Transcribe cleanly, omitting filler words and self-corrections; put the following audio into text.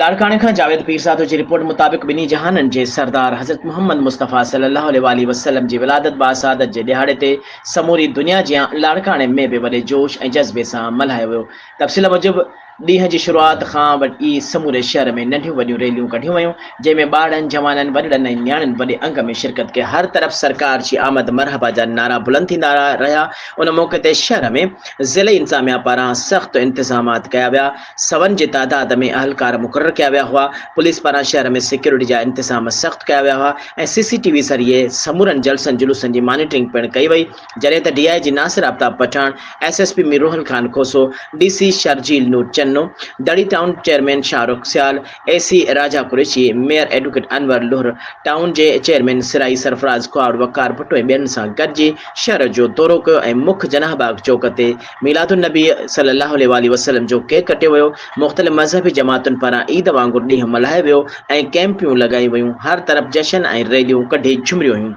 لاڙڪاڻي کان جاويد پيرزادو جي رپورٽ مطابق ٻنهي جهانن جي سردار حضرت محمد مصطفيٰ صلي الله عليه واٰله وسلم جي ولادت باسعادت جي ڏهاڙي تي سموري دنيا جيان لاڙڪاڻي ۾ به وڏي جوش ۽ جذبي سان ملهايو ويو. تفصيل موجب ڏينهن جي شروعات کان ئي سموري شهر ۾ ننڍيون وڏيون ريليون ڪڍيون ويون جنهن ۾ ٻارڙن، جوانن، وڏڙن ۽ نياڻين وڏي انگ ۾ شرڪت ڪئي. هر طرف سرڪار جي آمد مرحبا جا نعرا بلند ٿيندا رهيا. ان موقعي تي شهر ۾ ضلعي انتظاميا پاران سخت انتظامات ڪيا ويا. سون جي تعداد ۾ اهلڪار مقرر ڪيا ويا هئا. پوليس پاران شهر ۾ سيڪيورٽي جا انتظام سخت ڪيا ويا هئا ۽ سي سي ٽي وي ذريعي سمورن جلسن جلوسن جي مانيٽرنگ پڻ ڪئي وئي. جڏهن ته D I G Nasir Aftab Pathan, S S P Mir Rohal Khan Khoso, D C Sharjeel Noor Channo, Daro town chairman Shahrukh Sial, A C Raja Qureshi, mayor advocate Anwar Lohar, town جي chairman سرائي سرفراز کهاوڙ وقار ڀٽو ۽ ٻين سان گڏجي شهر جو دورو ڪيو ۽ مک جناح باغ چوڪ تي ميلاد النبي صلي الله عليه واٰله وسلم جو ڪيڪ ڪٽيو ويو، مختلف مذهبي جماعتن پاران عيد وانگر ڏينهن ملهايو ويو ۽ ڪئمپيون لڳايون ويون، هر طرف جشن ۽ ريليون ڪڍي جهمريون هيون.